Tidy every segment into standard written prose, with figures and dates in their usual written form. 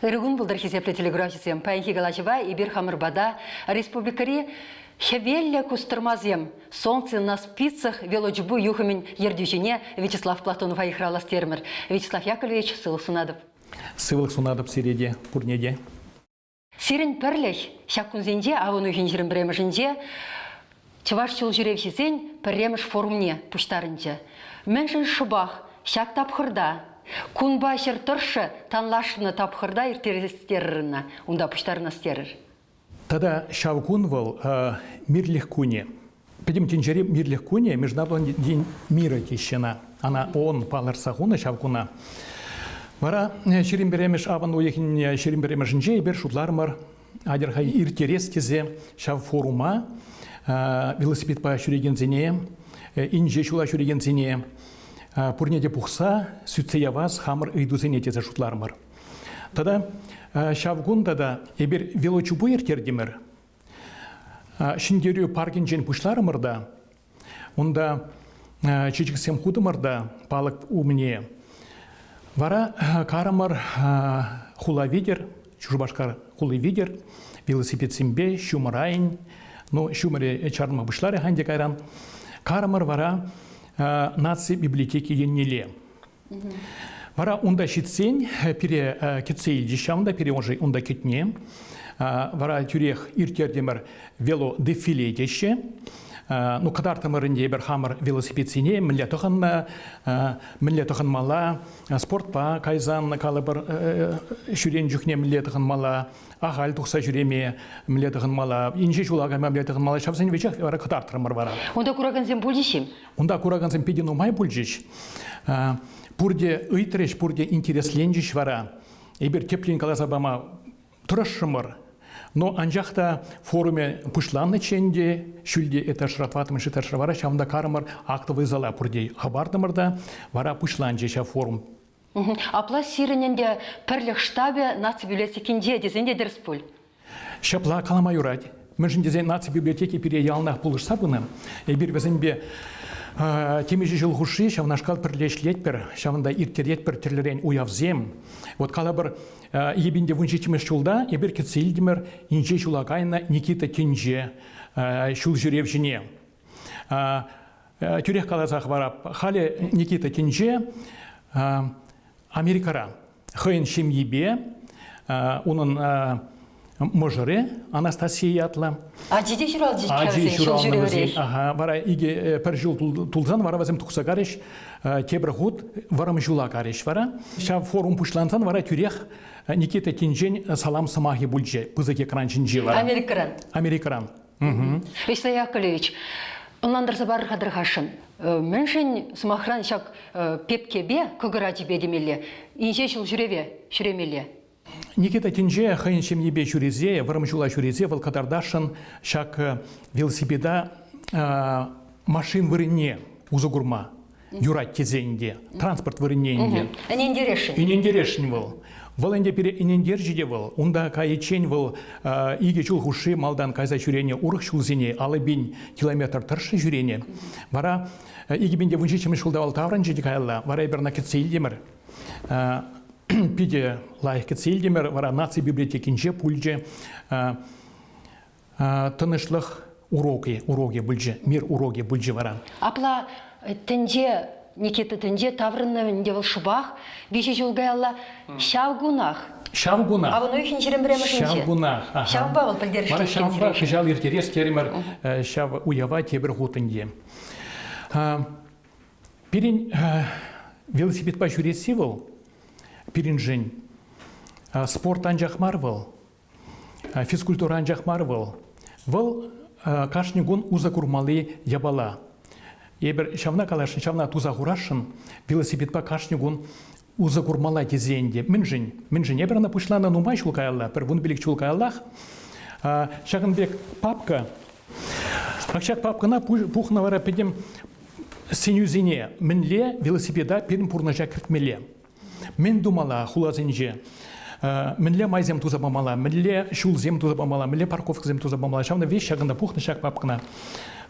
Ырӑ кун пултӑр, хисеплӗ телекуравҫӑсем. Паянхи калаҫӑва эпир хамӑр пата республикӑри Хӗвеллӗ кустӑрмасем Солнце на спицах велочупу юхӑмӗн ертӳҫине Вячеслав Платонова йыхравлас терӗмӗр. Вячеслав Яковлевич, сывлӑх сунатӑп. Сывлӑх сунатӑп сире те, пурне те. Сирӗн пӗрлӗх ҫак кунсенче авӑн уйӑхӗн 21-мӗшӗнче чӑваш ҫулҫӳревҫисен пӗрремӗш форумне пуҫтарӑнчӗ. Мӗншӗн шӑпах ҫак тапхӑрта, кунпа ҫӗр тӑршшӗ танлашнӑ тапхӑрта ирттерес терӗр ӑна, унта пуҫтарӑнас терӗр? Тата ҫав кун вӑл мирлӗх кунӗ. Пӗтӗм тӗнчери мирлӗх кунӗ Международный день мира теҫҫӗ ӑна. Ӑна ООН палӑртса хунӑ ҫав куна. Вара 21-мӗш авӑн уйӑхӗн 21-мӗшӗнче эпир шутларӑмӑр, атьӑр-ха ирттерес тесе ҫав форума велосипедпа ҫӳрекенсене, инҫе ҫула ҫӳрекенсене пурне те пухса сӳтсе явас хамӑр ыйтусене тесе шутларӑмӑр. Тата ҫав кун тата эпир велочупу ирттертӗмӗр. Ҫӗнтерӳ паркӗнчен пуҫларӑмӑр та, унта чечексем хутӑмӑр та палӑк умне. Вара карӑмӑр хула витӗр, Шупашкар хули витӗр велосипедсемпе ҫумӑр айӗн, ну, ҫумӑрӗ чарӑнма пуҫларӗ ӗнтӗ кайран, карӑмӑр вара наци библиотеки еннелле. Вара унта ҫитсен пире кӗтсе илчӗҫ ҫавӑнта, пире уже унта кӗтне. Вара тӳрех ирттертӗмӗр велодефиле теҫҫӗ. Ну, кӑтартрӑмӑр ӗнтӗ эпир хамӑр велосипедсене, мӗнле тӑхӑннӑ, мӗнле тӑхӑнмалла, спортпа кайсан, калӑпӑр, ҫӳрен чухне мӗнле тӑхӑнмалла, ахаль тухса ҫӳреме мӗнле тӑхӑнмалла, инҫе ҫула кайма мӗнле тӑхӑнмалла, ҫавсене веҫех вара кӑтартрӑмӑр вара. Унта куракансем пулчӗҫ-и? Унта куракансем питӗ нумай пулчӗҫ. Пурте ыйтрӗҫ, пурте интересленчӗҫ вара. Эпир тӗплӗн каласа пама тӑрӑшрӑмӑр. Но анчах та форумӗ пуҫланнӑччӗ ӗнтӗ, ҫӳлте этажра, тӑваттӑмӗш этажра вара ҫавӑнта карӑмӑр актовый зала пурте хӑпартӑмӑр та, вара пуҫланчӗ ҫав форум. Апла сирӗн ӗнтӗ пӗрлӗх штабӗ наци библиотекинче тесен те тӗрӗс пуль? Ҫапла калама юрать. Мӗншӗн тесен наци библиотеки пире яланах пулӑшса пынӑ. Эпир вӗсемпе темиҫе ҫул хушши ҫавнашкал пӗрле ӗҫлетпӗр, ҫавӑнта ирттеретпӗр тӗрлӗрен уявсем. Вот калӑпӑр, епинте 17-мӗш ҫулта эпир кӗтсе илтӗмӗр инҫе ҫула кайнӑ Никита Тӗнче ҫулҫӳревҫине. Тӳрех каласа хӑварап, халӗ Никита Тӗнче Америкӑра хӑйӗн ҫемйипе унӑн мӑшӑрӗ Анастасия ятлӑ. Ачи те ҫуралчӗ. Ачи ҫуралнӑ вӗсен. Ага, вара икӗ пӗр ҫул тулсан вара вӗсем тухса карӗҫ, тепӗр хут вӑрӑм ҫула карӗҫ вара. Ҫав форум пуҫлансан вара тӳрех Никита Тинчен салам сӑмахӗ пулчӗ пысӑк экран ҫинче вара. Америкӑран. Америкӑран. Вячеслав Яковлевич, ӑнлантарса парӑр-ха тӑрхашшӑн. Мӗншӗн, сӑмахран, ҫак пепкепе, кӑкӑр ачипе темелле, инҫе ҫул ҫӳреве ҫӳремелле? Никита тӗнче хӑйӗн ҫемйипе ҫӳресе, вӑрӑм ҫула ҫӳресе вӑл кӑтартасшӑн ҫак велосипеда машин вырӑнне усӑ курма юрать тесе ӗнтӗ, транспорт вырӑнне ӗнтӗ. Ӗнентересшӗн. Ӗнентересшӗн вӑл. Вӑл ӗнтӗ пире ӗнентерчӗ те вӑл. Унта кайиччен вӑл икӗ ҫул хушши малтан кайса ҫӳренӗ урӑх ҫулсене 50 километр тӑршшӗ ҫӳренӗ. Вара 2017 ҫулта вӑл таврӑнчӗ те каялла. Вара эпир ӑна кӗтсе илтӗмӗр. Питӗ лайӑх кӗтсе илтӗмӗр. Вара наци библиотекинче пулчӗ. Тӑнӑҫлӑх урокӗ, урокӗ пулчӗ, мир урокӗ пулчӗ вара. Апла тӗнче, Никита тӗнче таврӑннӑ ӗнтӗ вӑл шӑпах виҫӗ ҫул каялла ҫав кунах. Ҫав кунах. Авӑн уйӑхӗн 21-мӗшӗнче. Ҫав кунах. Ҫавӑнпа вӑл пӗлтерӗшлӗ. Вара ҫавӑнпа кӑҫал ирттерес терӗмӗр ҫав уява тепӗр хут ӗнтӗ. Пирӗн велосипедпа ҫӳресси вӑл пирӗншӗн спорт анчах мар вӑл. Физкультура анчах мар вӑл. Вӑл кашни кун усӑ курмалли япала. Эпир ҫавна каласшӑн, ҫавна туса хурасшӑн велосипедпа кашни кун усӑ курмалла тесе ӗнтӗ. Мӗншӗн? Мӗншӗн? Эпир ӑна пуҫланӑ нумай ҫул каялла, пӗр 15 ҫул каяллах. Ҫакӑн пек папка. Ак ҫак папкӑна пухнӑ вара пӗтӗм сӗнӳсене мӗнле велосипеда пирӗн пурнӑҫа кӗртмелле. Мӗн тумалла хуласенче? Мӗнле майсем туса памалла, мӗнле ҫулсем туса памалла, мӗнле парковкӑсем туса памалла. Ҫавна веҫ ҫакӑнта пухнӑ ҫак папкӑна.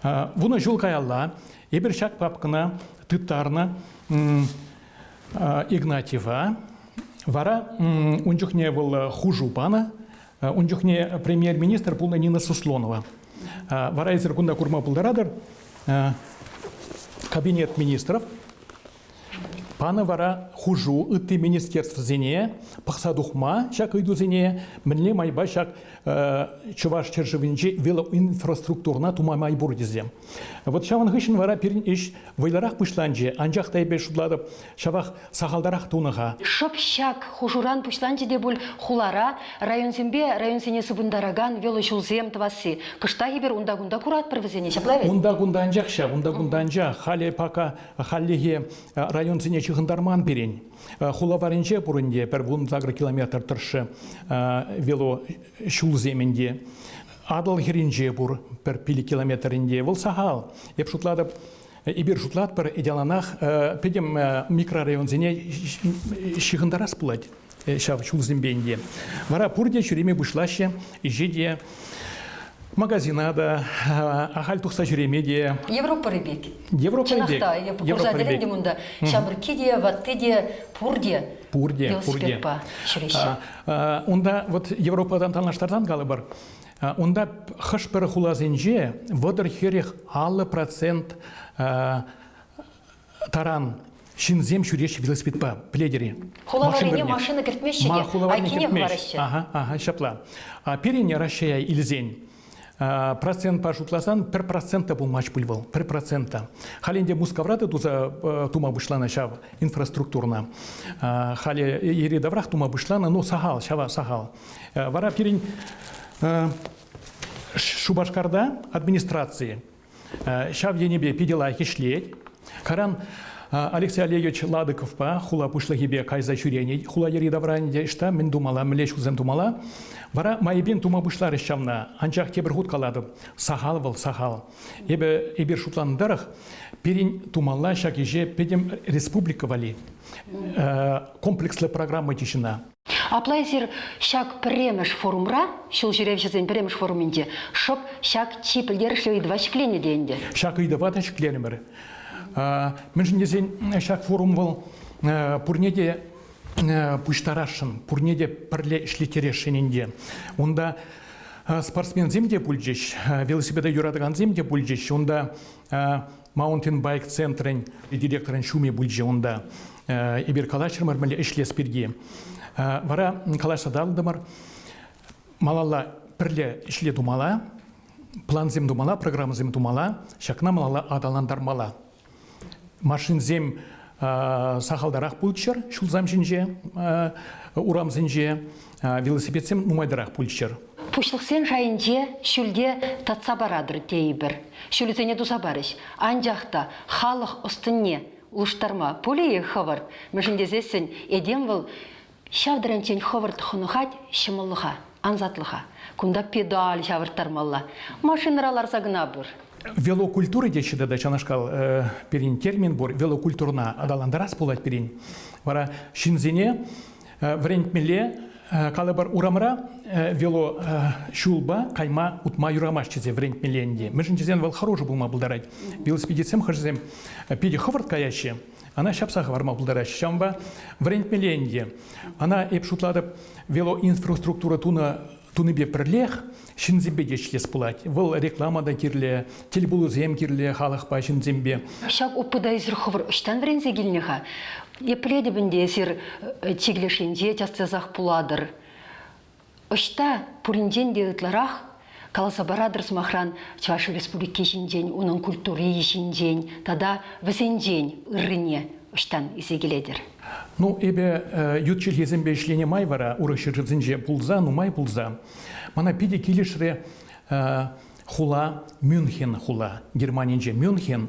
Вунӑ ҫул каялла эпир ҫак папкӑна тыттарнӑ Игнатьева. Вара ун чухне вӑл хушу панӑ. Ун чухне премьер-министр пулнӑ Нина Суслонова. Вара эсир кунта курма пултаратӑр. Кабинет министров панӑ вара хушу ытти министерствӑсене пӑхса тухма ҫак ыйтусене мӗнле майпа ҫак Чӑваш ҫӗршывӗнчи велоинфраструктурӑна тума май пур тесе. Вот ҫавӑн хыҫҫӑн вара пирӗн ӗҫ вӑйлӑрах пуҫланчӗ, анчах та эпӗ шутлатӑп, ҫавах сахалтарах тунӑ-ха. Шӑп ҫак хушуран пуҫланчӗ те пуль хулара районсемпе районсене сыпӑнтаракан велоҫулсем тӑвасси. Кӑштах эпир унта-кунта куратпӑр вӗсене, ҫапла вӗт? Унта-кунта анчах ҫав, унта-кунта анчах. Халӗ пока хальлӗхе районсене ҫыхӑнтарман пирӗн. Хула варринче пур ӗнтӗ пӗр 18 километр тӑршшӗ вело ҫулсем ӗнтӗ. Атӑл хӗрринче пур пӗр 5 километр ӗнтӗ. Вӑл сахал. Эп шутлатӑп, эпир шутлатпӑр, яланах пӗтӗм микрорайонсене ҫыхӑнтарас пулать ҫав ҫулсемпе ӗнтӗ. Вара пурте ҫӳреме пуҫлаҫҫӗ, ӗҫе те, магазина та, ахаль тухса ҫӳреме те. Европӑри пек. Европӑри пек. Чӑнах та, эп курса тӗлӗнтӗм унта. Ҫамрӑкки те, ватти те, пурте. Пурте, пурте. Ҫӳреҫҫӗ. Унта вот Европӑран танлаштарсан калӑпӑр, унта хӑш-пӗр хуласенче 30-40 50% таран ҫынсем ҫӳреҫҫӗ велосипедпа, пӗлетӗр-и? Хула варрине машина кӗртмеҫҫӗ те, айккине хӑвараҫҫӗ. Ага, ага, ҫапла. Пирӗн Раҫҫее илсен, процентпа шутласан 1% та пулмасть пуль вӑл, 1% та. Халь ӗнтӗ Мускавра та туса тума пуҫланӑ ҫав инфраструктурӑна. Халӗ йӗри-таврах тума пуҫланӑ, но сахал, ҫава сахал. Вара пирӗн Шупашкарта администраци Ҫав енӗпе питӗ лайӑх ӗҫлет. Каран Алексей Олегович Ладыковпа хула пуҫлӑхӗпе кайса ҫӳренӗ хула йӗри-тавра ӗнтӗ ӑҫта мӗн тумалла, мӗнле ҫулсем тумалла. Вара майӗпен тума пуҫларӗҫ ҫавна. Анчах тепӗр хут калатӑп, сахал вӑл, сахал. Эпӗ эпир шутланӑ тӑрӑх, пирӗн тумалла ҫак ӗҫе пӗтӗм республика валли комплекслӑ программа теҫҫӗ Апла эсир ҫак пӗрремӗш форумра, ҫул ҫӳревҫӗсен пӗрремӗш форумӗнче, шӑп ҫак чи пӗлтерӗшлӗ ыйтӑва ҫӗкленӗ те ӗнтӗ. Ҫак ыйтӑва та ҫӗклерӗмӗр. Мӗншӗн тесен ҫак форум вӑл пурне те пуҫтарасшӑн, пурне те пӗрле ӗҫлеттересшӗн ӗнтӗ. Унта спортсменсем те пулчӗҫ, велосипеда юратакансем те пулчӗҫ. Унта маунтинбайк центрӗн директорӗн ҫумӗ пулчӗ унта. Эпир калаҫрӑмӑр мӗнле ӗҫлес пирки. Вара калаҫса татӑлтӑмӑр. Малалла пӗрле ӗҫле тумалла, плансем тумалла, программӑсем тумалла, ҫакна малалла аталантармалла. Машинсем сахалтарах пулччӑр ҫулсем ҫинче, урамсенче, велосипедсем нумайтарах пулччӑр. Пуҫлӑхсен шайӗнче ҫӳлте татса паратӑр тейӗпӗр. Ҫулӗсене туса парӗҫ. Анчах та халӑх ӑс-тӑнне улӑштарма пулӗ-и хӑвӑрт? Мӗншӗн тесессӗн этем вӑл ҫав таранччен хӑвӑрт хӑнӑхать ҫӑмӑллӑха, ансатлӑха. Кунта педаль ҫавӑрттармалла. Машинӑра ларса кӑна пыр. Велокультура теҫҫӗ тата ҫавнашкал пирӗн термин пур. Велокультурӑна аталантарас пулать пирӗн. Вара ҫынсене вӗрентмелле, калӑпӑр, урамра вело ҫулпа кайма, утма юрамасть тесе вӗрентмелле ӗнтӗ. Мӗншӗн тесен вӑл хӑрушӑ пулма пултарать. Велосипедистсем хӑшӗсем питӗ хӑвӑрт каяҫҫӗ, ӑна ҫапса хӑварма пултараҫҫӗ. Ҫавӑнпа вӗрентмелле ӗнтӗ. Ӑна, эп шутлатӑп, велоинфраструктура тунӑ тунипе пӗрлех ҫынсемпе те ӗҫлес пулать. Вӑл реклама та кирлӗ, тӗлпулусем кирлӗ халӑхпа, ҫынсемпе. Ҫак опыта эсир хӑвӑр ӑҫтан вӗренсе килнӗ-ха? Еплетӗп ӗнтӗ эсир чикӗ леш енче час-часах пулатӑр. Ӑҫта пуринчен те ытларах каласа паратӑр, сӑмахран, Чӑваш Республики ҫинчен, унӑн культури ҫинчен тата вӗсенчен ыррине ӑҫтан илсе килетӗр? Ну, эпӗ ют чӗлхесемпе ӗҫленӗ май вара урӑх ҫӗршывсенче пулса, нумай пулса, мана питӗ килӗшрӗ хула Мюнхен хула, Германинче Мюнхен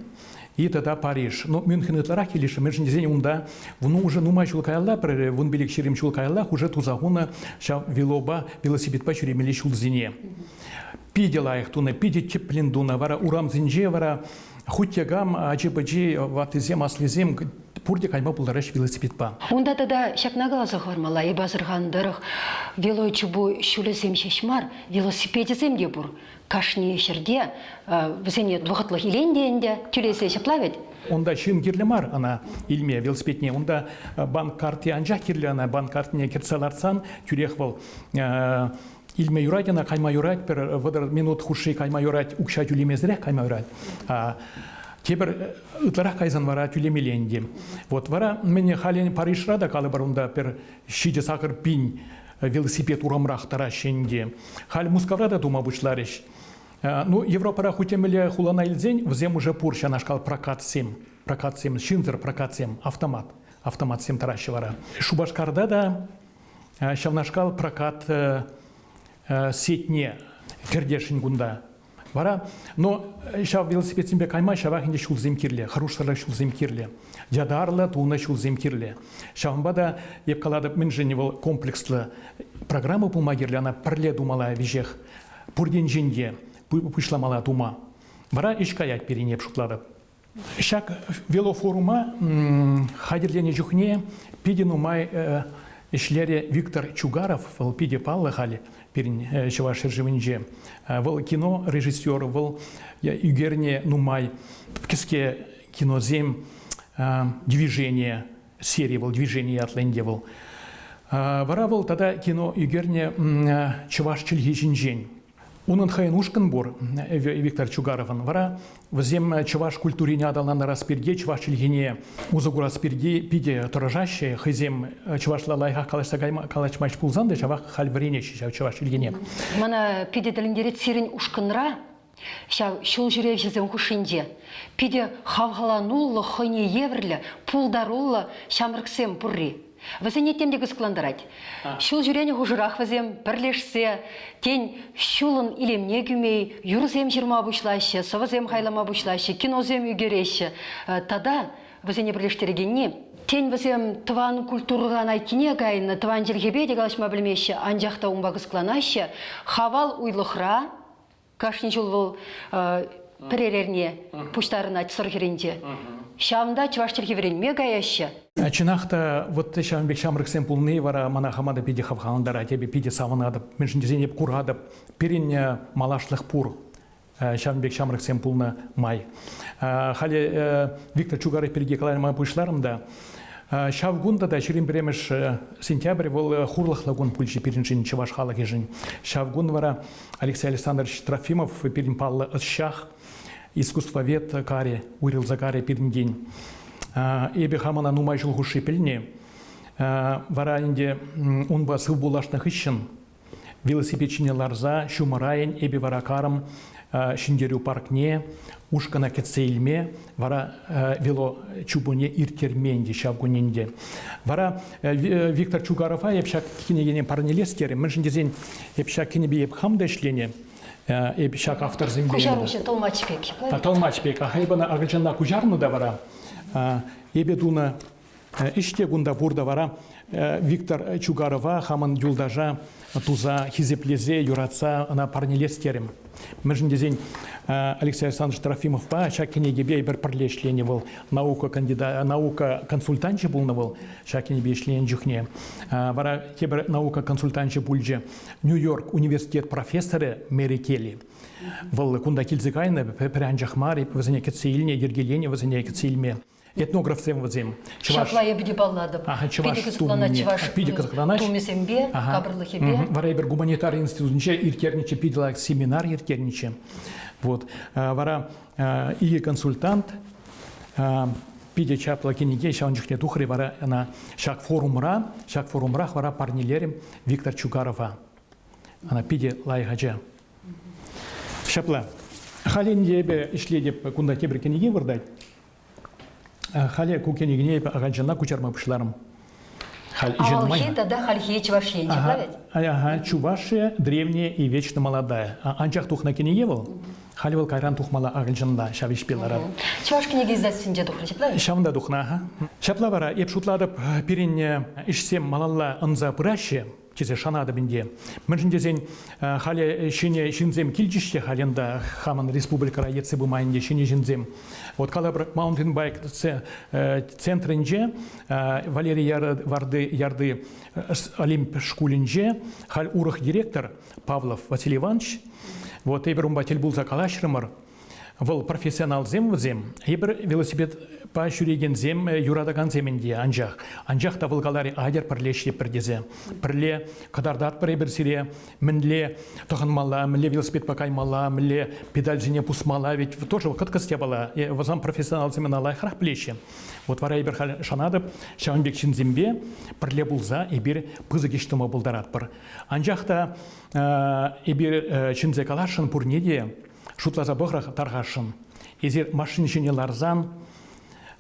и тата Париж. Ну, Мюнхен ытларах килӗшрӗ, мӗншӗн тесен унта ну, уже нумай ҫул каялла, пӗр 15-20 ҫул каяллах уже туса хунӑ ҫав велопа, велосипедпа ҫӳремелли ҫулсене. Питӗ лайӑх тунӑ, питӗ тӗплӗн тунӑ. Вара урамсенче вара хуть те кам, ачи-пӑчи, ваттисем, аслисем. Пурте кайма пултараҫҫӗ велосипедпа. Унта тата ҫакна каласа хӑвармалла, эпӗ асӑрханӑ тӑрӑх велочупу ҫулӗсем ҫеҫ мар, велосипечӗсем те пур. Кашни ҫӗрте вӗсене вӑхӑтлӑх илен те ӗнтӗ, тӳлесе ҫапла вӗт? Унта ҫын кирлӗ мар ӑна илме велосипедне. Унта банк карти анчах кирлӗ ӑна. Банк картине кӗртсе лартсан тӳрех вӑл илме юрать ӑна, кайма юрать, пӗр 30 минут хушши кайма юрать, укҫа тӳлемесӗрех кайма юрать. Тепӗр ытларах кайсан вара тӳлемелле ӗнтӗ. Вот вара мӗн халӗ Парижра та калӑпӑр унта пӗр 7-8 пин велосипед урамрах тӑраҫҫӗ ӗнтӗ. Халь Мускавра та тума пуҫларӗҫ. Ну, Европӑра хуть те мӗнле хулана илсен, вӗсем уже пур ҫанашкал прокатсем. Прокатсем, ҫынсӑр прокатсем, автомат. Автоматсем тӑраҫҫӗ вара. Шупашкарта та ҫавнашкал прокат сетьне кӗртесшӗн кунта. Вара, но ҫав велосипедсемпе кайма ҫавах ӗнтӗ ҫулсем кирлӗ, хӑрушсӑрлӑх ҫулсем кирлӗ, ятарлӑ тунӑ ҫулсем кирлӗ. Ҫавӑнпа та эп калатӑп, мӗншӗн вӑл комплекслӑ программа пулма кирлӗ, ӑна пӗрле тумалла веҫех, пур енчен те пуҫламалла тума. Вара ӗҫ каять пирӗн, эп шутлатӑп. Ҫак велофорума хатӗрленӗ чухне питӗ нумай ӗҫлерӗ Виктор Чугаров, вӑл питӗ паллӑ халь пирӗн Чӑваш ҫӗршывӗнче. Вӑл кино режиссерӗ, вӑл ӳкернӗ нумай кӗске киносем, движение, сери вӑл, движение ятлӑ ӗнтӗ вӑл. Вара вӑл тата кино ӳкернӗ чӑваш чӗлхи ҫинчен. Унӑн хӑйӗн ушкӑн пур, Виктор Чугаровӑн. Вара вӗсем чӑваш культурине аталантарас пирки, чӑваш чӗлхине усӑ курас пирки питӗ тӑрӑшаҫҫӗ. Хӑйсем чӑвашла лайӑхах калаҫса кайма калаҫмасть пулсан та ҫавах халь вӗренеҫҫӗ ҫав чӑваш чӗлхине. Мана питӗ тӗлӗнтерет сирӗн ушкӑнра ҫав ҫул ҫӳревҫӗсем хушшинче питӗ хавхалануллӑ, хӑйне евӗрлӗ, пултаруллӑ ҫамрӑксем пурри. Вӗсене тем те кӑсӑклантарать. Ҫул ҫӳренӗ хушӑрах вӗсем пӗрлешсе, тен, ҫулӑн илемне кӳме юрӑсем ҫырма пуҫлаҫҫӗ, сӑвӑсем хайлама пуҫлаҫҫӗ, киносем ӳкереҫҫӗ. Тата вӗсене пӗрлештерекенни, тен, вӗсем тӑван культурӑран айккине кайнӑ, тӑван чӗлхепе те калаҫма пӗлмеҫҫӗ, анчах та унпа кӑсӑкланаҫҫӗ. Хавал уйлӑхра Кашни ҫул вӑл пӗрер эрне пуҫтарӑнать Сӑр хӗрринче. Ҫавӑнта чӑваш чӗлхи вӗренме каяҫҫӗ. Чӑнах та, вот ҫавӑн пек ҫамрӑксем пулни вара мана хама та питӗ хавхалантарать. Эпӗ питӗ савӑнатӑп. Мӗншӗн тесен эп куратӑп, пирӗн малашлӑх пур. Ҫавӑн пек ҫамрӑксем пулнӑ май. Халӗ Виктор Чугаров пирки калама пуҫларӑм та, Ҫав кун тата 21 сентябрь вӑл хурлӑхлӑ кун пулчӗ пирӗншӗн, чӑваш халӑхӗшӗн. Ҫав кун вара Алексей Александрович Трофимов пирӗн паллӑ ӑсчах, искусствовед карӗ, уйрӑлса карӗ пирӗнтен. Эпӗ хам ӑна нумай ҫул хушши пӗлнӗ. Вара ӗнтӗ унпа сывпуллашнӑ хыҫҫӑн Велосипед ҫине ларса ҫумӑр айӗн эпӗ вара карӑм Ҫӗнтерӳ паркне ушкӑна кӗтсе илме вара вело чупуне ирттерме ӗнтӗ ҫав кун ӗнтӗ. Вара Виктор Чугарова эп ҫак кӗнекене парнелес терӗм. Мӗншӗн тесен эп ҫак кӗнепе эп хам та ӗҫленӗ. Эп ҫак авторсемпе... Куҫаруҫӑ тӑлмач пек. Тӑлмач пек. Ах, эп ӑна акӑлчанла куҫарнӑ та вара. Эпӗ тунӑ Ӗҫ те кунта пур та вара Виктор Чугарова хамӑн юлташа туса хисеплесе, юратса ӑна парнелес терӗм. Мӗншӗн тесен Алексей Александрович Трофимовпа ҫак кӗнекепе эпир пӗрле ӗҫленӗ вӑл. Наука кандидат, наука консультанчӗ пулнӑ вӑл ҫак кӗнекепе ӗҫленӗ чухне. Вара тепӗр наука консультанчӗ пулчӗ Нью-Йорк университет профессорӗ Мэри Келли. Вӑл кунта килсе кайнӑ, пӗр анчах мар, вӗсене кӗтсе илнӗ, йӗркеленӗ вӗсене кӗтсе илме. Этнографсем вӗсем. Чӑваш... Ҫапла эпӗ те паллатӑп. Ага, чӑваш питӗ кӑсӑкланать чӑваш питӗ кӑсӑкланать. тумӗсемпе, капӑрлӑхӗпе. Вара эпир гуманитари институтӗнче ирттернӗччӗ, питӗ лайӑх семинар ирттернӗччӗ. Вот. Вара икӗ консультант питӗ чаплӑ кӗнеке ҫавӑн чухне тухрӗ вара ӑна ҫак форумра, ҫак форумрах вара парнелерӗм Виктор Чугарова. Ӑна питӗ лайӑх ача. Ҫапла. Халь ӗнтӗ эпӗ ӗҫлетӗп, кунта тепӗр кӗнеке выртать. Халӗ ку кӗнекене эпӗ акӑлчанла куҫарма пуҫларӑм. Халь Авалхи тата хальхи Чӑваш Ен, ҫапла вӗт? Ага, Чувашия древняя и вечно молодая. Анчах тухнӑ кӗнеке вӑл. Халь вӑл кайран тухмалла акӑлчанла ҫав ӗҫпе ларать. Чӑваш кӗнеке издательствинче тухрӗ, ҫапла? Ҫавӑнта тухнӑ, аха. Ҫапла вара, эп шутлатӑп, пирӗн ӗҫсем малалла ӑнса пыраҫҫӗ. тесе шанатӑп ӗнтӗ. Мӗншӗн тесен халӗ ҫӗнӗ ҫынсем килчӗҫ те халь ӗнтӗ хамӑн республикӑра ертсе пыма ӗнтӗ ҫӗнӗ ҫынсем. Вот калӑпӑр, маунтинбайк центрӗнче Валерий Варды Ярды Олимп шкулӗнче халь урӑх директор Павлов Василий Иванович. Вот эпир унпа тӗл пулса калаҫрӑмӑр. Вӑл профессионалсем вӗсем, эпир велосипедпа ҫӳрекенсем, юратакансем ӗнтӗ, анчах. Анчах та вӑл каларӗ, атьӑр пӗрле ӗҫлетпӗр тесе. Пӗрле кӑтартатпӑр эпир сире, мӗнле тӑхӑнмалла, мӗнле велосипедпа каймалла, мӗнле педальсене пусмалла, ведь тоже кӑткӑс япала. Вӗсем профессионалсем ӑна лайӑхрах пӗлеҫҫӗ. Вот вара эпир халь шанатӑп, ҫавӑн пек ҫынсемпе пӗрле пулса эпир пысӑк ӗҫ тума пултаратпӑр. Анчах та эпир чӗнсе каласшӑн пурне те, Шутласа пӑхӑр тархасшӑн. Эсир машина ҫине ларсан,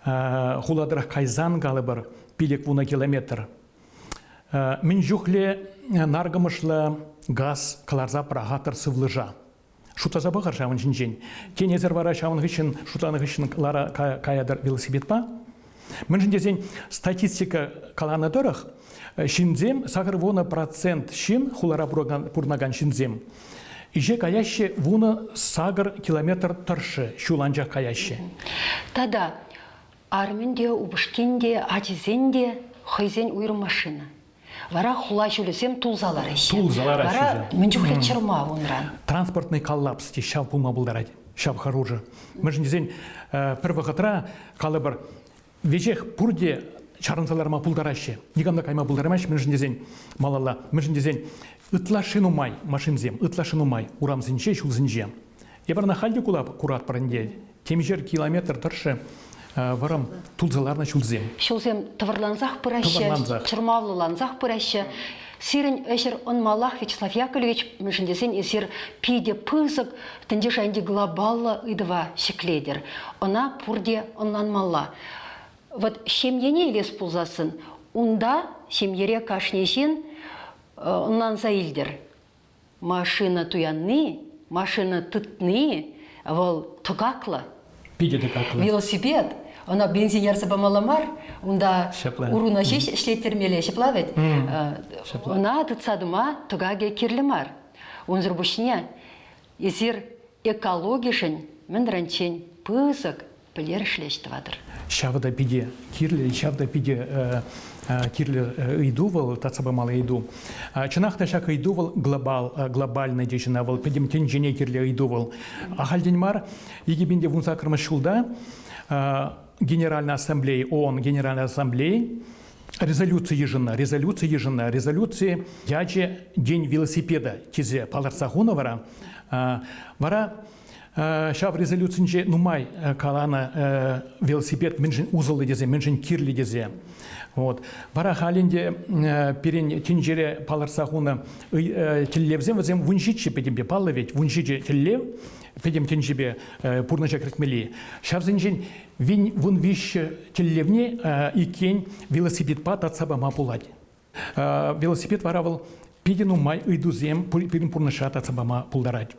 хула тӑрӑх кайсан, калӑпӑр, 5-10 километр. Мӗн чухлӗ наркӑмӑшлӑ газ кӑларса пӑрахатӑр сывлӑша. Шутласа пӑхӑр ҫавӑн ҫинчен. Тен, эсир вара ҫавӑн хыҫҫӑн, шутланӑ хыҫҫӑн лара каятӑр велосипедпа. Мӗншӗн тесен статистика каланӑ тӑрӑх, ҫынсем 80% ҫын хулара пурӑнакан ҫынсем ӗҫе каяҫҫӗ 18 километр тӑршшӗ ҫул анчах каяҫҫӗ. Тата арӑмӗн те, упӑшкин те, ачисен те хӑйсен уйрӑм машина. Вара хула ҫулӗсем тулса лараҫҫӗ. Тулса лараҫҫӗ. Вара мӗн чухлӗ чӑрмав унран. Транспортный коллапс те ҫав пулма пултарать, ҫав хӑрушӑ. Мӗншӗн тесен пӗр вӑхӑтра, калӑпӑр, веҫех пурте чарӑнса ларма пултараҫҫӗ. Никам та кайма пултараймасть, мӗншӗн тесен малалла. Мӗншӗн тесен ытлашши нумай машинсем, ытлашши нумай урамсенче, ҫулсенче. Эпир ӑна халь те куратпӑр ӗнтӗ. Темиҫер километр тӑршшӗ вӑрӑм тулса ларнӑ ҫулсем. Ҫулсем тӑвӑрлансах пыраҫҫӗ, чӑрмавлӑлансах пыраҫҫӗ. Сирӗн ӗҫӗр ӑнмаллах, Вячеслав Яковлевич, мӗншӗн тесен эсир питӗ пысӑк тӗнче шайӗнчи глобаллӑ ыйтӑва ҫӗклетӗр. Ӑна пурте ӑнланмалла. Вот ҫемьене илес пулсассӑн, унта ҫемьере кашни ҫын ӑнланса илтӗр. Машина туянни, машина тытни вӑл тӑкаклӑ. Питӗ тӑкаклӑ. Велосипед, ӑна бензин ярса памалла мар, унта Ҫапла. уруна ҫеҫ ӗҫлеттермелле, ҫапла вӗт? Ӑна тытса тӑма тӑкакӗ кирлӗ мар. Унсӑр пуҫне эсир экологишӗн мӗн таранччен пысӑк пӗлтерӗшлӗ ӗҫ тӑватӑр. Ҫавӑ та питӗ кирлӗ, ҫав та питӗ кирлӗ ыйту вӑл, татса памалли ыйту. Чӑнах та ҫак ыйту вӑл глобал, глобальный теҫ ӑна вӑл, пӗтӗм тӗнчене кирлӗ ыйту вӑл. Ахальтен мар 2018 ҫулта Генеральная Ассамблея, ООН Генеральной Ассамблеи резолюци йышӑннӑ. Резолюци йышӑннӑ. Резолюци ячӗ День велосипеда тесе палӑртса хунӑ вара. Вара Ҫав резолюцинче нумай каланӑ велосипед мӗншӗн усӑллӑ тесе, мӗншӗн кирлӗ тесе. Вот. Вара халь ӗнтӗ пирӗн тӗнчере палӑртса хунӑ тӗллевсем вӗсем 17 пӗтӗмпе паллӑ ведь, 17 тӗллев пӗтӗм тӗнчепе пурнӑҫа кӗртмелли. Ҫавсенчен 13 тӗллевне иккен велосипедпа татса пама пулать. Велосипед вара вӑл питӗ нумай ыйтусем пирӗн пурнӑҫра татса пама пултарать.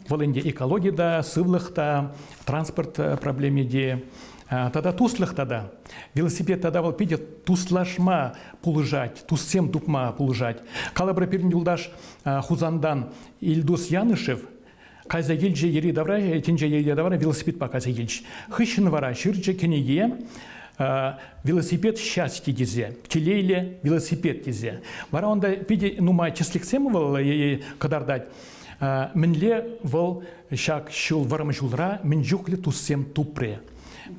Вӑл ӗнтӗ экологи та, сывлӑх та, транспорт проблеми те, тата туслӑх тата. Велосипед тата вӑл питӗ туслашма пулӑшать, туссем тупма пулӑшать. Калӑпӑр, пирӗн юлташ Хусантан Ильдус Янышев Кайса килчӗ йӗри-тавра, тӗнче йӗри-тавра велосипедпа кайса килчӗ. Хыҫҫӑн вара ҫырчӗ кӗнеке «Велосипед счастье» тесе, телейлӗ велосипед тесе. Вара унта питӗ нумай тӗслӗхсем вӑл кӑтартать. Мӗнле вӑл ҫак ҫул, вӑрӑм ҫулра мӗн чухлӗ туссем тупрӗ.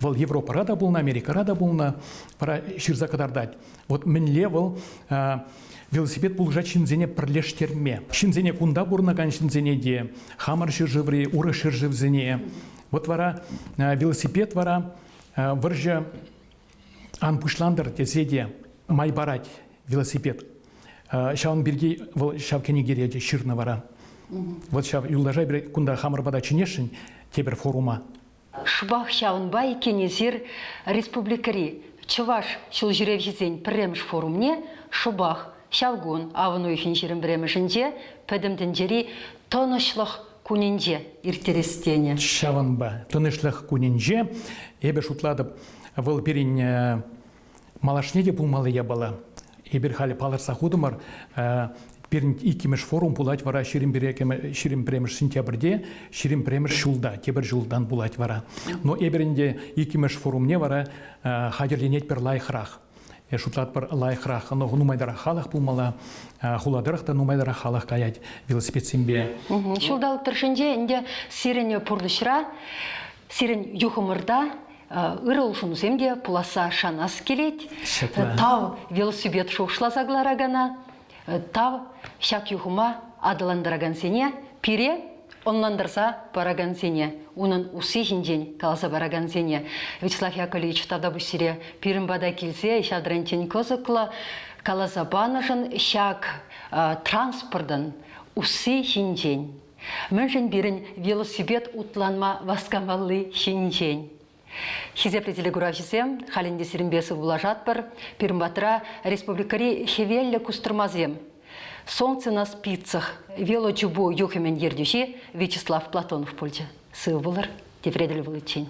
Вӑл Европӑра та пулнӑ, Америкӑра та пулнӑ. Вара ҫырса кӑтартать. Вот мӗнле вӑл велосипед пулӑшать ҫынсене пӗрлештерме. Ҫынсене кунта пурӑнакан ҫынсене те, хамӑр ҫӗршыври урӑх ҫӗршывсене. Вот вара велосипед вара вӑрҫӑ ан пуҫлантӑр тесе те май парать велосипед. Ҫавӑн пирки вӑл ҫав кӗнекере те ҫырнӑ вара. Вот ҫав юлташа кунта хамӑр пата чӗнесшӗн тепӗр форума. Шӑпах ҫавӑнпа иккен эсир республикӑри чӑваш ҫулҫӳревҫисен пӗрремӗш форумне шӑпах ҫав кун, авӑн уйӑхӗн 21-мӗшӗнче, Пӗтӗм тӗнчери тӑнӑҫлӑх кунӗнче ирттерес тенӗ. Ҫавӑнпа тӑнӑҫлӑх кунӗнче эпӗ шутлатӑп, вӑл пирӗн малашне те пулмалли япала. Эпир халӗ палӑртса хутӑмӑр, пирӗн иккӗмӗш форум пулать вара 21 сентябрьте, 21 ҫулта, тепӗр ҫултан пулать вара. Но эпир ӗнтӗ иккӗмӗш форумне вара хатӗрленетпӗр лайӑхрах. Шутлатпӑр лайӑхрах, но нумайтарах халӑх пулмалла, хула тӑрӑх та нумайтарах халӑх каять велосипедсемпе. Ҫулталӑк тӑршшӗнче ӗнтӗ сирӗн пурнӑҫра, сирӗн юхӑмӑрта ырӑ улшӑнусем те пуласса шанас килет. Тав велосипед шухӑшласа кӑларакана, тав ҫак юхӑма аталантаракансене, пире ӑнлантарса паракансене, унӑн усси ҫинчен каласа паракансене. Вячеслав Яковлевич тавтапуҫ сире пирӗн пата килсе ҫав таранччен кӑсӑклӑ каласа панӑшӑн ҫак транспортӑн усси ҫинчен. Мӗншӗн пирӗн велосипед утланма васкамалли ҫинчен. Хисеплӗ телекуравҫӑсем, халь ӗнтӗ сирӗнпе сывпуллашатпӑр. Пирӗн патра республикӑри хӗвеллӗ кустӑрмасем «Солнце на спицах» велочупу юхӑмӗн ертӳҫи Вячеслав Платонов пулчӗ. Сыв пулӑр, тепре тӗл пуличчен.